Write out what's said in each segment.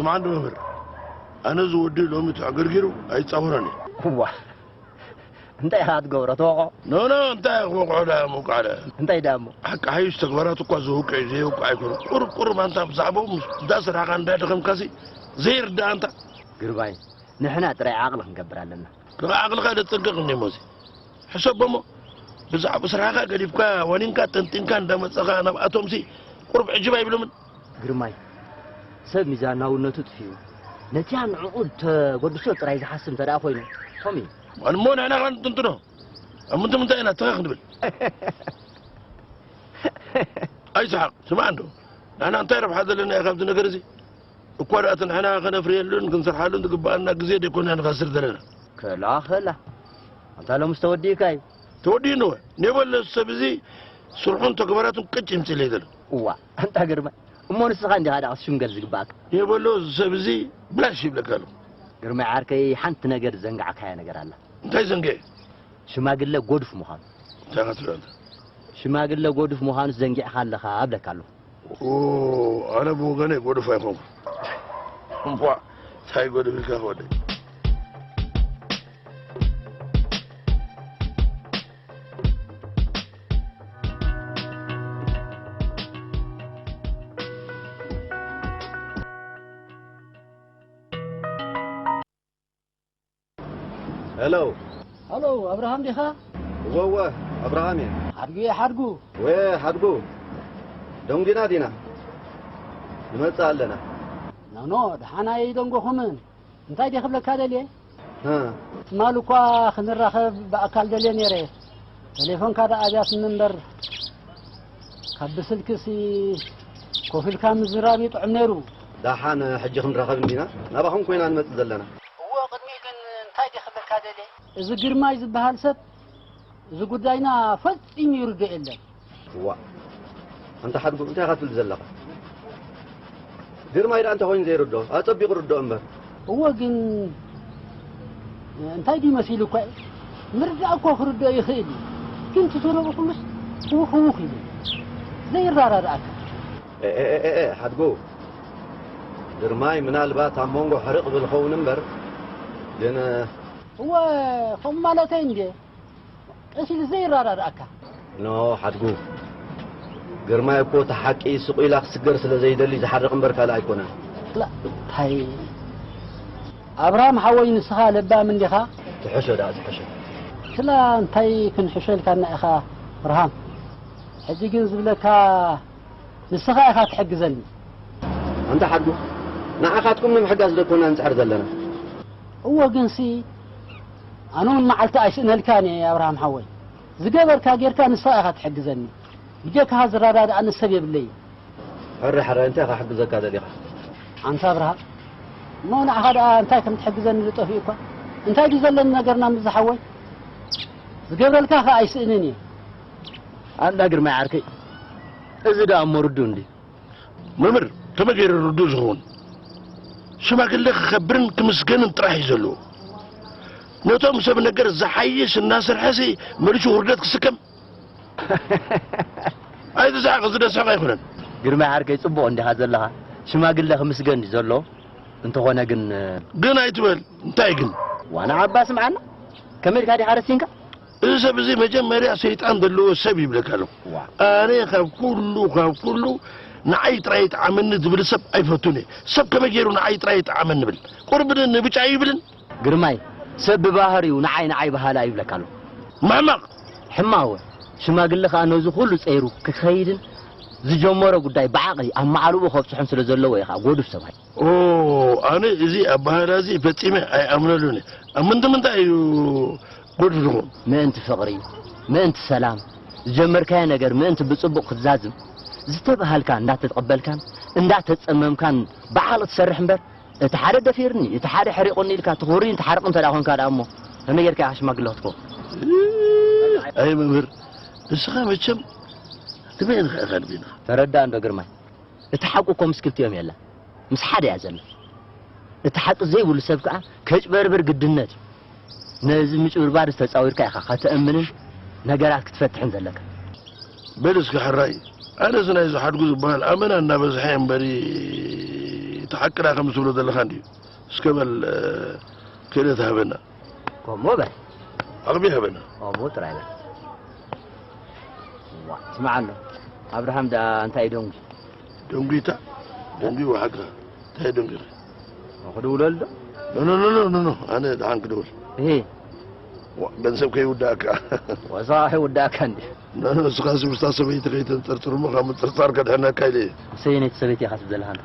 ስማዕ እንዶ መምህር፣ ኣነ ዝወዲ ሎሚ ተዕገርጊሩ ኣይጻወሮን እየ። እዋ፣ እንታይ ኢኻ ትገብሮ? ትወቕዖ? ኖ፣ ኖ፣ እንታይ ክወቕዖ ደኣ ምውቃዕ ደኣ? እንታይ ደኣ እሞ? ሓቂ ሓይሽ ተግባራት እኳ ዝውቅዕ እዩ፣ ዘየውቅዕ ኣይኮነን። ቁሩብ፣ ቁሩብ ኣንታ ብዛዕባኡ ምስ እንዳሰራሕካ እንዳደኸምካሲ ዘይርዳእ ኣንታ። ግርባይ፣ ንሕና ጥራይ ዓቕሊ ክንገብር ኣለና። ካብ ዓቕልኻ ደጠንቀቕ እኒ ሞዚ። ሕሰቦ እሞ፣ ብዛዕባ ስራሕኻ ገዲፍካ፣ ዋኒንካ፣ ጠንጢንካ እንዳመጸኻ ናብኣቶምሲ ቁሩብ ዕጅብ ኣይብሎምን። ግርማይ፣ ሰብ ሚዛናውነቱ ጥፊኡ፣ ነቲኣ ንዕኡ ተገድሶ ጥራይ ዝሓስብ እንተ ደኣ ኮይኑ፣ ከምኡ እዩ። እሞ ንሕና ኸ ንጥንጥኖ? ኣብ ምንታይ ምንታይ ኢና ተኸኽ ንብል? ኣይስሓቕ፣ ስማዕ እንዶ፣ ንሕና እንታይ ረብሓ ዘለና እዩ ካብዚ ነገር እዚ? እኳ ደኣ እቲ ንሕና ከነፍርየሉን ክንሰርሓሉን ዝግብኣና ግዜ ደይኮና ንኸስር ዘለና። ከላ፣ ከላ። ኣንታ ሎምስ ተወዲእካ እዩ። ተወዲእኒ ወ? ኔበሎ ሰብ እዚ ስርሑን ተግባራቱን ቅጭ ይምፅእ ኢለ ይደሎ። እዋ፣ ኣንታ ግርማይ፣ እሞ ንስኻ እንዲኻ ደኣ ክትሽምገል ዝግብኣካ። ኔበሎ ሰብ እዚ ብላሽ ይብለካ ኣሎ። ግርማይ ዓርከይ፣ ሓንቲ ነገር ዘንጋዕካያ ነገር ኣላ። እንታይ ዘንግዐ? ሽማግለ ጎዱፍ ምዃኑ። እንታይ ኢኻ ትብል ኣንታ? ሽማግለ ጎዱፍ ምዃኑስ ዘንጊዕኻ ኣለኻ እብለካ ኣለኹ። ኦ፣ ኣነ ብወገነይ ጎዱፍ ኣይኮንኩ። እምቧ፣ እንታይ ጎዱፍ ኢልካ ወደይ? ሄሎ። ሃሎ፣ ኣብርሃም ዲኻ? እወ፣ እወ፣ ኣብርሃም እየ። ሓድጉ እየ፣ ሓድጉ። ወ፣ ሓድጉ። ደንጒና ዲና? ንመጽእ ኣለና። ኖ፣ ኖ፣ ደሓን ኣይደንጎኹምን። እንታይ ድየ ክብለካ ደልየ? እ። ትማል እኳ ክንራኸብ ብኣካል ደልየ ነይረ። ቴሌፎንካ ደኣ ኣብያትኒ እምበር፣ ካብ ብስልክሲ ኮፍ ኢልካ ምዝራብ ይጥዕም ነይሩ። ደሓን፣ ሕጂ ክንራኸብ እንዲና? ናባኹም ኮይና ንመጽእ ዘለና። እወ፣ ቅድሚኡ ግን እንታይ ድየ ክብለካ ደልየ? እዚ ግርማይ ዝበሃል ሰብ፣ እዚ ጉዳይና ፈጺሙ ይርድኦ የለን። እዋእ፣ ኣንታ ሓድጉ፣ እንታይ ኢኻ ትብል ዘለኻ? ግርማይ ደኣ እንተኾይኑ ዘይርድኦ፣ ኣጸቢቑ ርድኦ እምበር። እወ፣ ግን እንታይ ድዩ መሲሉ እኳ እዩ። ምርዳእ እኮ ክርድኦ ይኽእል እዩ። ግን እቲ ተረቡ ኩሉስ ህውኽ ህውኽ ይብል። ዘይረዳድኣካ። ኤ፣ ኤ፣ ኤ፣ ኤ፣ ኤ፣ ሓድጉ፣ ግርማይ ምናልባት ኣብ መንጎ ሕርቕ ብል ኸውን እምበር፣ ግን እወ፣ ከምኡ ማለተይ እንድየ። ቀስ ኢሉ ዘይረዳድኣካ። ኖ፣ ሓድጉ፣ ግርማይ እኮ እቲ ሓቂ ስቕ ኢላ ክስገር ስለ ዘይደሊ ዝሓርቕ እምበር ካልእ ኣይኮነን። ላ፣ ታይ፣ ኣብርሃም ሓወይ፣ ንስኻ ለባም እንዲኻ? ትሕሾ ደኣ፣ ትሕሾ። ስላ እንታይ ክንሕሸልካና ኢኻ፣ ኣብርሃም? ሕጂ ግን ዝብለካ ንስኻ ኢኻ ትሕግዘኒ። ኣንታ ሓድጉ፣ ንዓኻትኩም ንምሕጋዝ ዶ ኮና ንጽዕር ዘለና? እወ፣ ግንሲ ኣነ እውን መዓልቲ ኣይስእነልካን እየ ኣብርሃም ሓወይ። ዝገበርካ ጌርካ ንስኻ ኢኻ ትሕግዘኒ። ብጀካኻ ዝረዳድኣኒ ሰብ የብለይን። ሕረ ሕረ፣ እንታይ ክሕግዘካ ደሊኻ? ኣንታ ኣብርሃም፣ እሞ ንዓኻ ደኣ እንታይ ከም ትሕግዘኒ ዝጠፍኡ እኳ። እንታይ ድዩ ዘለኒ ነገርና ምስ ዝሓወይ? ዝገብረልካ ከኣ ኣይስእንን እየ። ኣንታ ግርማይ ዓርከይ፣ እዚ ደኣ እሞ ርዱእ እንድዩ። መምህር፣ ከመይ ገይሩ ርዱእ ዝኸውን? ሽማግለ ክኸብርን ክምስገንን ጥራሕ እዩ ዘለዎ። ነቶም ሰብ ነገር ዝሓይሽ እናሰርሐሲ መሊሱ ውርደት ክስከም? ኣይትስሓቕ፣ እዚ ደስሕቕ ኣይኮነን። ግርማይ ዓርከይ፣ ጽቡቕ እንዲኻ ዘለኻ። ሽማግለ ክምስገን እዩ ዘሎ። እንተኾነ ግን፣ ግን ኣይትበል። እንታይ ግን? ዋና ዓባ ስምዓና። ከመይ ኢልካ ዲኻ ረሲንካ? እዚ ሰብ እዚ መጀመርያ ሰይጣን ዘለዎ ሰብ ይብለካ ኣለኹ። ዋ። ኣነ ካብ ኩሉ፣ ካብ ኩሉ ንዓይ ጥራይ ይጥዓመኒ ዝብል ሰብ ኣይፈቱን እየ። ሰብ ከመይ ገይሩ ንዓይ ጥራይ ይጥዓመኒ ይብል? ቁሩብ ን-፣ ንብጫ ይብልን? ግርማይ፣ ሰብ ብባህሪኡ ንዓይ፣ ንዓይ በሃላይ ይብለካ ኣሎ። ማሕማቕ! ሕማወ፣ ሽማግለ ኸኣ ነዚ ኩሉ ጸይሩ ክኸይድን ዝጀመሮ ጉዳይ ብዓቕሊ ኣብ መዓልቦ ከብጽሖን ስለ ዘለዎ እዩ ኸኣ ጎዱፍ ሰብኣይ። ኦ፣ ኣነ እዚ ኣበሃህላ እዚ ፈጺመ ኣይኣምነሉን እየ። ኣብ ምንታይ ምንታይ እዩ ጎድፍ ዝኾን? ምእንቲ ፍቕሪ፣ ምእንቲ ሰላም፣ ዝጀመርካዮ ነገር ምእንቲ ብጽቡቕ ክትዛዝም፣ ዝተባሃልካ እንዳተቐበልካን እንዳተጸመምካን ብዓቕሊ ትሰርሕ እምበር፣ እቲ ሓደ ደፊርኒ፣ እቲ ሓደ ሕሪቑኒ ኢልካ ትኹሪን ትሓርቕን እንተ ደኣ ኾንካ ደኣ እሞ፣ ከመይ ጌርካ ኢኻ ሽማግለ ክትከውን? ኣይ መምህር፣ ንስኻ መቸም ንበይንኻ ኢኻ ንበይንኻ። ተረዳእ እንዶ ግርማይ። እቲ ሓቂ እኮ ምስ ክልቲኦም የለን፣ ምስ ሓደ እያ ዘላ። እቲ ሓቂ ዘይብሉ ሰብ ከኣ ከጭበርብር ግድነት እዩ። ነዚ ምጭብርባር ዝተጻዊርካ ኢኻ ከተእምንን ነገራት ክትፈትሕን ዘለካ። በል እስኪ ሕራይ፣ ኣነስ ናይዚ ሓድጉ ዝበሃል ኣመና እናበዝሐ እምበሪ እቲ ሓቅና ከም ትብሎ ዘለኻ እንድዩ። እስከ በል፣ እ፣ ክእለት ሃበና። ከምኡ በል። ዓቕሚ ሃበና። ከምኡ ጥራይ በል። ዋ፣ ስማዕ ኣሎ። ኣብርሃም ደኣ እንታይ ደንጉ? ደንጉይታ? ደንጉ ሓቅኻ። እንታይ ደንጉ? ክድውለሉ ዶ? ኖ፣ ኖ፣ ኖ፣ ኖ፣ ኖ፣ ኖ። ኣነ ደሓን ክደውል። እሄ። ዋ፣ ገንዘብ ከይውዳእካ። ወዛ ከይውዳእካ እንዲ። ኖ፣ ኖ፣ እስኻስ ምስታ ሰበይቲ ከይተንጠርጥር እሞ ካብ ምጥርጣር ከድሕነካ ኢለ እየ። ሰየነይቲ ሰበይቲ ኢኻ ትብል ዘለኻ ኣንታ?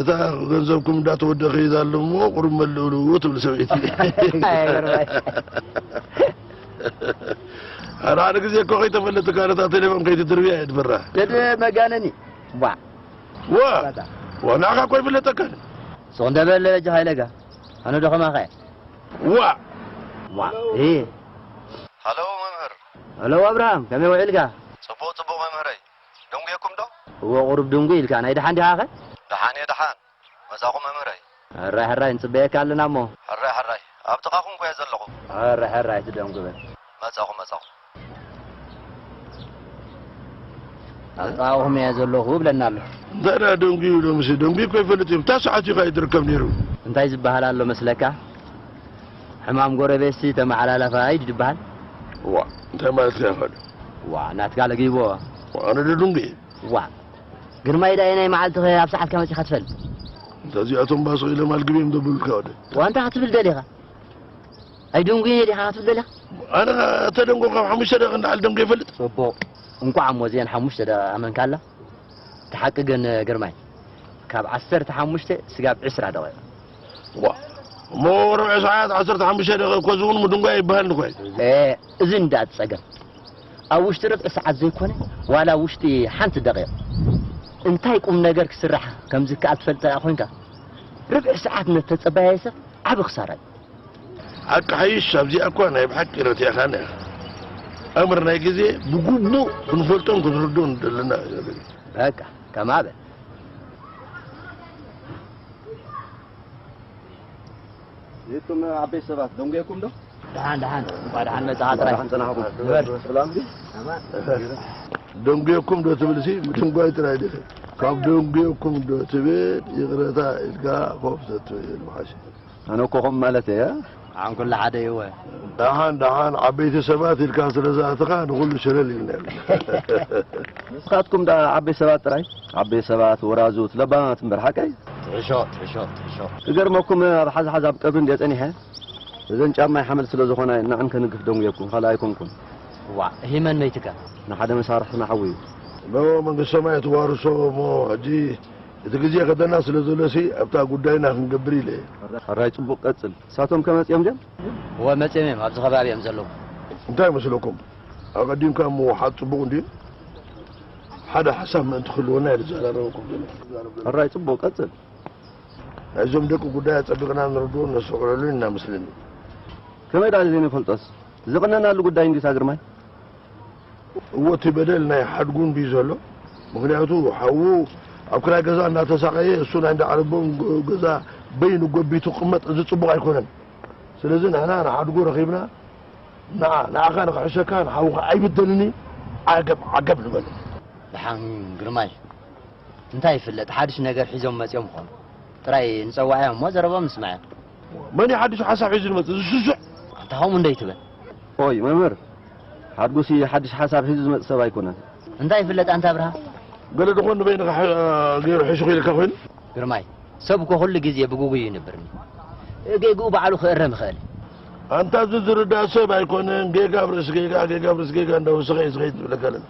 እታ ገንዘብኩም እንዳተወደ ከይዳ ኣሎ እሞ ቁሩብ መልእሉ ትብል ሰበይቲ። ኣይ፣ ገርባይ። ኣረ፣ ሓደ ግዜ እኮ ከይተፈለጥካ ነታ ቴሌፎን ከይትድርብያ እየ ድፈራ። ደደ መጋነኒ። ዋ። ዋ። ባታ። ዋ፣ ንዓኻ እኮ ይፍለጠካ። ሱቕ እንደ በለ በጃኻ ኢለካ። ኣነ ዶ ከማኻ እየ? ዋ። ዋ። እ። ሃሎ መምህር። ሃሎ ኣብርሃም፣ ከመይ ውዒልካ? ጽቡቕ፣ ጽቡቕ መምህረይ። ደንጉየኩም ዶ? እወ፣ ቁሩብ ድንጉ ኢልካ። ናይ ደሓን ዲኻ ኸ? ደሓን እየ፣ ደሓን። መጻኹ መምህረይ። ሕራይ፣ ሕራይ፣ ንጽበየካ ኣለና እሞ። ሕራይ፣ ሕራይ። ኣብ ጥቓኹም እኮ እየ ዘለኹ። ሕራይ፣ ሕራይ፣ ትደንጉ በል። መጻኹ፣ መጻኹ። ኣብ ጥቓኹም እየ ዘለኹ ብለና ኣሎ። እንታይ ደኣ ደንጉዩ ኢሎምሲ? ደንጉዩ እኮ ይፈልጥ እዩ። ብታ ሰዓት እዩ ከኣ ይትርከብ ነይሩ። እንታይ ዝበሃል ኣሎ መስለካ? ሕማም ጎረቤትሲ ተመሓላላፋይ ድዩ ዝበሃል? ዋ፣ እንታይ ማለትካ ኢኻ ዶ? ዋ፣ ናትካ ለጊቦ። ዋ፣ ኣነ ዶ ደንጉየ? ዋ፣ ግርማይ ደኣ ናይ መዓልቲ ኸ ኣብ ሰዓትካ መጺኻ ትፈልጥ? እንተ እዚኣቶም ባስቕ ኢሎም ኣልግብ እዮም ዘብሉልካ ወደ። ዋ፣ እንታይ ክትብል ደሊኻ? ኣይደንጉየ ዲኻ ክትብል ደሊኻ? ኣነ ተደንጎ ካብ ሓሙሽተ ደቂቕ ንላዕሊ ደንጉየ ይፈልጥ? ጽቡቕ። እንቋዕ እሞ እዚአን ሓሙሽተ ደቂቕ ኣመንካላ። እቲ ሓቂ ግን ግርማይ፣ ካብ ዓሰርተ ሓሙሽተ ስጋብ ዕስራ ደቂቕ። ዋ፣ እሞ ርብዒ ሰዓት ዓሰርተ ሓሙሽተ ደቂቕ እኮ እዚ እውን ምድንጓይ ኣይበሃልን እኮ እዩ። ኤ፣ እዚ እንዳ እቲ ጸገም። ኣብ ውሽጢ ርብዒ ሰዓት ዘይኮነ፣ ዋላ ኣብ ውሽጢ ሓንቲ ደቂቕ እንታይ ቁም ነገር ክስራሕ ከም ዝከኣል ትፈልጥ ደኣ ኮይንካ፣ ርብዒ ሰዓት ነተጸባያየ ሰብ ዓቢ ክሳራ እዩ። ሓቂ ሓይሽ ኣብዚኣ እኳ ናይ ብሓቂ ረቲዕኻኒ ኢኻ። ኣምር ናይ ግዜ ብግቡእ ክንፈልጦን ክንርድኦን ዘለና እዩ ዘርኢ። በቃ፣ ከማበ። የቱም ዓበይቲ ሰባት ደንጎየኩም ዶ? ደሓን፣ ደሓን። እንኳዕ ደሓን መጻኻ ጥራይ። ደሓን ጸናሕኩም። ንበር። ሰላም ድዩ? ኣማን። ደንጉየኩም ዶ ትብል ሲ ምድንጓይ ጥራይ ዲኺ? ካብ ደንጉየኩም ዶ ትብል ይቕረታ ኢልካ ኮፍ ተትብል ምሓሸ። ኣነ እኮ ከምኡ ማለት እየ። ንዓን ኩሉ ሓደ እየ። ደሓን ደሓን ዓበይቲ ሰባት ኢልካ ስለ ዝኣተኻ ንኹሉ ሸለል ኢልና ኢና። ንስኻትኩም ደኣ ዓበይቲ ሰባት ጥራይ? ዓበይቲ ሰባት፣ ወራዙት፣ ለባማት እምበር ሓቀይ? ትሕሾ፣ ትሕሾ፣ ትሕሾ። ክገርመኩም ኣብ ሓዝሓዝ ኣብ ቀብሪ እንድየ ጸኒሐ። እዘን ጫማይ ሓመድ ስለ ዝኾና እየን ንዓን ከንግፍ ደንጉየኩም፣ ካልእ ኣይኮንኩን። ዋእ፣ ሂመን መይትካ? ንሓደ መሳርሕትና ሓዊ እዩ። እሞ መንግስተ ሰማይ ትዋርሶ እሞ ሕጂ እቲ ግዜ ከደና ስለ ዘሎሲ ኣብታ ጉዳይና ክንገብር ኢለ እየ። ሕራይ ጽቡቕ ቀጽል። ንሳቶም ከ መጺኦም ድዮም? እወ መጺኦም እዮም፣ ኣብዚ ከባቢ እዮም ዘለዉ። እንታይ ይመስለኩም? ኣቐዲምካ ምውሓጥ ጽቡቕ እንድዩ? ሓደ ሓሳብ ምእንቲ ክህልወና እየ ዝዘራረበኩም ዘለኹ። ሕራይ ጽቡቕ ቀጽል። ናይዞም ደቂ ጉዳይ ኣጸቢቕና ንርድኡ ነስተውዕለሉ ኢና መስለኒ። ከመይ ደኣ ዘይንፈልጦስ? ዝቕነናሉ ጉዳይ እንድዩ እታ ግርማይ። እወ እቲ በደል ናይ ሓድጉ እንድዩ ዘሎ። ምኽንያቱ ሓዉ ኣብ ክራይ ገዛ እናተሳቐየ እሱ ናይ እንዳ ዓረቦም ገዛ በይኑ ጎቢቱ ክቕመጥ እዚ ጽቡቕ ኣይኮነን። ስለዚ ንሕና ንሓድጉ ረኺብና ንዓ ንዓኻ ንኽሕሸካ ንሓውኻ ኣይብደልን እዩ። ዓገብ ዓገብ ንበሎ። ደሓን ግርማይ እንታይ ይፍለጥ ሓድሽ ነገር ሒዞም መጺኦም ይኾኑ። ጥራይ ንጸዋዕዮም እሞ ዘረቦም ንስምዐ። መን እዩ ሓድሽ ሓሳብ ሒዙ ዝመጽእ? እዚ ስሱዕ። ኣንታ ከምኡ እንዶ ኣይትበል። ኦይ መምህር፣ ሓድጉሲ ሓድሽ ሓሳብ ሒዙ ዝመጽእ ሰብ ኣይኮነን። እንታይ ይፍለጥ ኣንታ ኣብርሃ? ገለ ድኾን ንበይንኻ ገይሩ ሕሹኽ ኢልካ ኮይኑ? ግርማይ፣ ሰብ እኮ ኩሉ ግዜ ብግጉይ ይንብርኒ። ጌግኡ ባዕሉ ክእረም ይኽእል። ኣንታ እዚ ዝርዳእ ሰብ ኣይኮነን። ጌጋ ኣብ ርእሲ ጌጋ፣ ጌጋ ኣብ ርእሲ ጌጋ እንዳወሰኸ እዩ ዝኸይድ ዝብለካ ኣለና።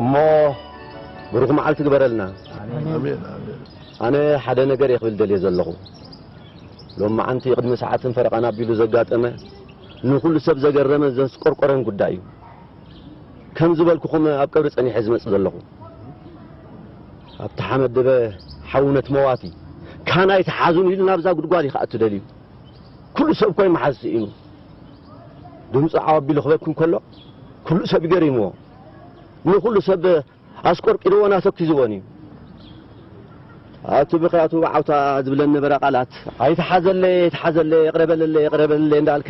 እሞ ብሩኽ መዓልቲ ግበረልና። ኣሜን፣ ኣሜን። ኣነ ሓደ ነገር እየ ክብል ደልየ ዘለኹ። ሎማዓንቲ ቅድሚ ሰዓትን ፈረቓን ኣቢሉ ዘጋጠመ ንኹሉ ሰብ ዘገረመን ዘስቆርቆረን ጉዳይ እዩ። ከም ዝበልኩኹም ኣብ ቀብሪ ጸኒሐ ዝመጽእ ዘለኹ። ኣብቲ ሓመድ ደበ ሓውነት መዋቲ ካናይ ተሓዙን ኢሉ ናብዛ ጉድጓድ እዩ ክኣቱ ደልዩ። ኩሉ ሰብ እኮ ይመሓዝ ስኢኑ። ድምፁ ዓው ኣቢሉ ክበኪ እንከሎ ኩሉ ሰብ ይገሪምዎ። ንኹሉ ሰብ ኣስቆርቂርዎን ኣተኪዝዎን እዩ። ኣቱ ብኸያቱ ዓውታ ዝብለን ነበረ ቃላት፣ "ኣይትሓዘለይ፣ ኣይትሓዘለይ፣ ይቕረ በለለይ፣ ይቕረ በለለይ" እንዳልካ፣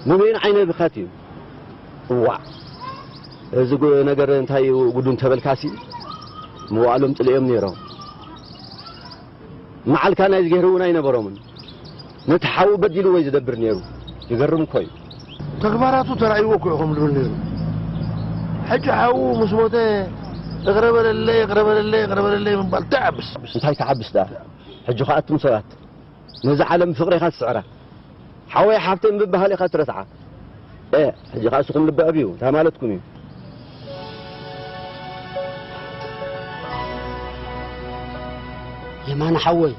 ንበይን ዓይነ ብኸት እዩ። እዋዕ፣ እዚ ጉ-፣ ነገር እንታይ እዩ ጉዱ እንተበልካሲ፣ መዋእሎም ጽልኦም ነይሮም። መዓልካ ናይ ዝገህር እውን ኣይነበሮምን። ነቲ ሓዉ በዲሉ ወይ ዝደብር ነይሩ። ይገርም እኮ እዩ። ተግባራቱ ተራእይዎ እኮ ኢኹም ዝብል ነይሩ። ሕጂ ሓዉ ምስ ሞተ፣ "ይቕረ በለለይ፣ ይቕረ በለለይ፣ ይቕረ በለለይ" ምባል እንታይ ዓብስ? እንታይ ክዓብስ ደኣ? ሕጂ ከኣ ኣቱም ሰባት፣ ነዛ ዓለም ፍቕሪ ኢኻ ትስዕራ። ሓወይ ሓፍተይ ምብብሃል ኢኻ ትረስዓ። እ፣ ሕጂ ከኣ እስኹም ልቢ ዕብዩ፣ እንታይ ማለትኩም እዩ? የማነ ሓወይ፣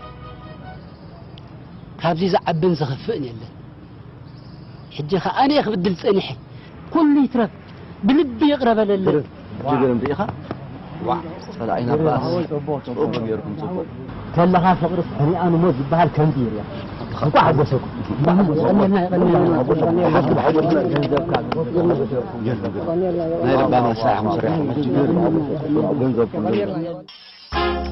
ካብዚ ዝዓብን ዝኸፍእን የለን። ሕጂ ኸኣ ኣነ እየ ክብድል ጸኒሐ። ኩሉ ይትረፍ፣ ብልቢ ይቕረ በለለይ። ጅግር እንዲኢኻ? ዋዕ፣ ጸላኢና ባስ። ጽቡቕ ገይርኩም፣ ጽቡቕ። ከለኻ ፍቕርስ ሕኒኣ ንሞት ዝበሃል ከምዚ እዩ። እንኳዕ ሓጎሰኩም። የቐንየልና፣ የቐንየልና። ገንዘብካ፣ ናይ ልባና ስራሕ ኢኹም ሰሪሕኩም። ገንዘብኩም፣ ገንዘብ።